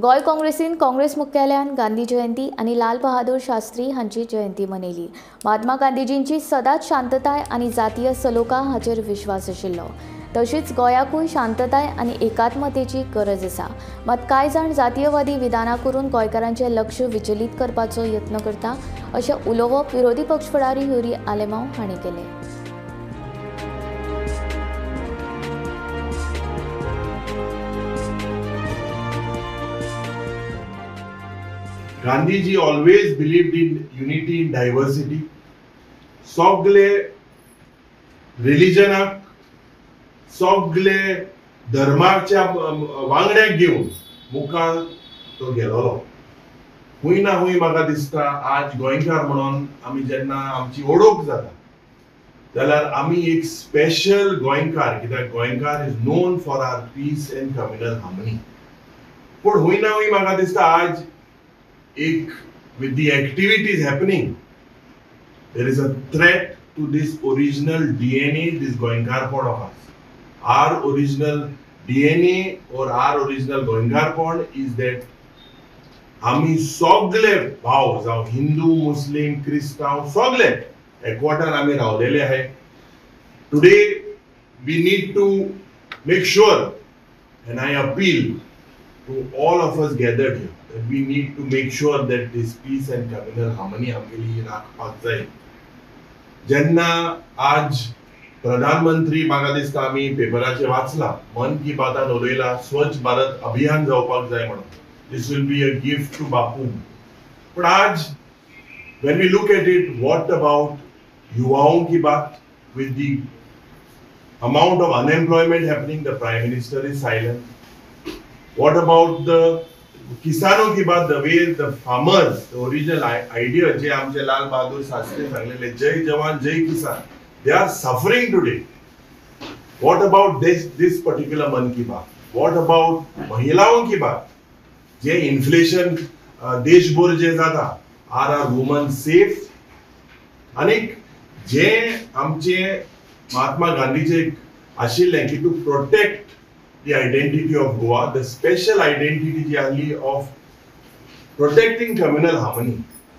गोंय काँग्रेसीन काँग्रेस मुख्यालयान गांधी जयंती आनी लाल बहादूर शास्त्री हांची जयंती मनयली. महात्मा गांधीजींची सदांच शांतताय आनी जातीय सलोखा हाचेर विश्वास आशिल्लो. तशीच गोंयाकूय शांतताय आनी एकात्मतेची गरज आसा. मात कांय जाण जातीयवादी विधानां करून गोंयकारांचें लक्ष विचलीत करपाचो यत्न करता अशें उलोवप विरोधी पक्ष फुडारी युरी आलेमांव हांणी केलें. Gandhiji always believed in unity in diversity. सगळे रिलिजनाक, सगळे धर्माच्या वांगड्याक घेवन मुखार तो गेलोलो. खूंय ना खूंय म्हाका दिसता आज गोंयकार म्हणून आमी जेन्ना आमची ओळख जाता जाल्यार आमी एक स्पेशल गोंयकार, कित्याक गोंयकार is known for our peace and communal harmony. पूण खूंय ना खूंय म्हाका दिसता आज एक with the activities happening, there is a threat to this original DNA, this Goenkarpon of us. Our original DNA or our original Goenkarpon is that आमी सगळे भाव, जावं हिंदू, मुस्लिम, क्रिस्तांव, सगळे एकवटान आमी रावलेले आहे. Today we need to make sure, and I appeal to all of us gathered here, that we need to make sure that this peace and communal harmony आमगेली राखपाक जाय. जेन्ना आज प्रधानमंत्री म्हाका दिसता आमी पेपराचेर वाचला, मन की बातान उलयला स्वच्छ भारत अभियान जावपाक जाय म्हणून. This will be a gift to Bapu. पूण आज when we look at it, what about युवाओं की बात? With the amount of unemployment happening, the Prime Minister is silent. What about the किसानों की बात? The way the farmers, the original idea जे आमचे लाल बहादूर शास्त्री सांगलेले, जय जवान जय किसान, they are suffering today. What about this particular मन की बात? What about महिलाओं की बात? जे inflation देशभर जे जाता, are are woman safe? आनीक जे आमचे महात्मा गांधीचे आशिल्लें की to protect the identity of Goa, the special identity जी आसली of protecting communal harmony.